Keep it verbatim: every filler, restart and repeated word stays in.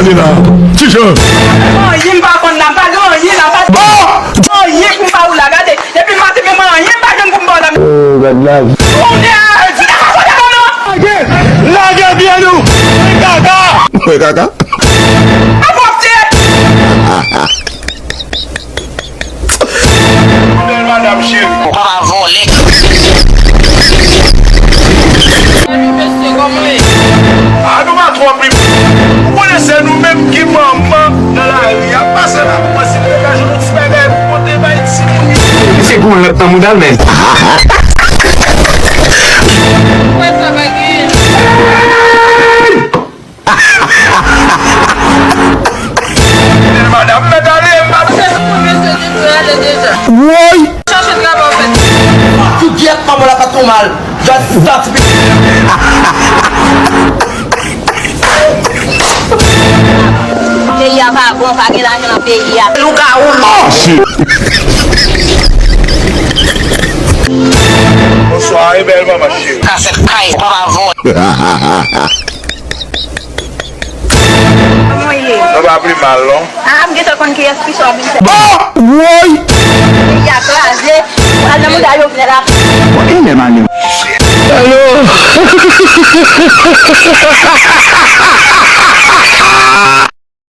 Li la. Kijan? Anyen m pa konn la, m pa gen anyen la, m pa gen anyen pou m ba ou la, gade. Depi maten menm anyen m pa jwenn pou m ba w la. Oh, gad la. Kounye a, di la pa kote non. Lage, lage byen nou. Mwen kaka. Mwen kaka. Apòpte. Bèl madanm cheri. Ou pa va vòlè. Annou pa twò pli. Ou konnen se nou menm ki manman nan lari a. Pase la pou mwen si nou degaj yon ti bagay pou pote bay timoun yo. Misye gon lòt nan mouda l, men. Wè sa pa gen. Madanm mèt ale, madanm. Ou se pou mesye di pou ale deja. Woy! Chache travay ou fè. Fòk ou gyèt manman la pa twò mal. Just stop. Peyi a pa bon, pa gen lajan nan peyi a. Lougawou. Oh, shit. Bonswa, e bèl manman cheri. Kasèt kay, papa vòlè. Kòman w ye? Nou pa pi mal, non? Ah, m gentan konn kiyès ki sa w vin fè. Oh! Woy! Peyi a kraze. Al nan mouda Jovenel la. Bon, e lè m ale. Alo!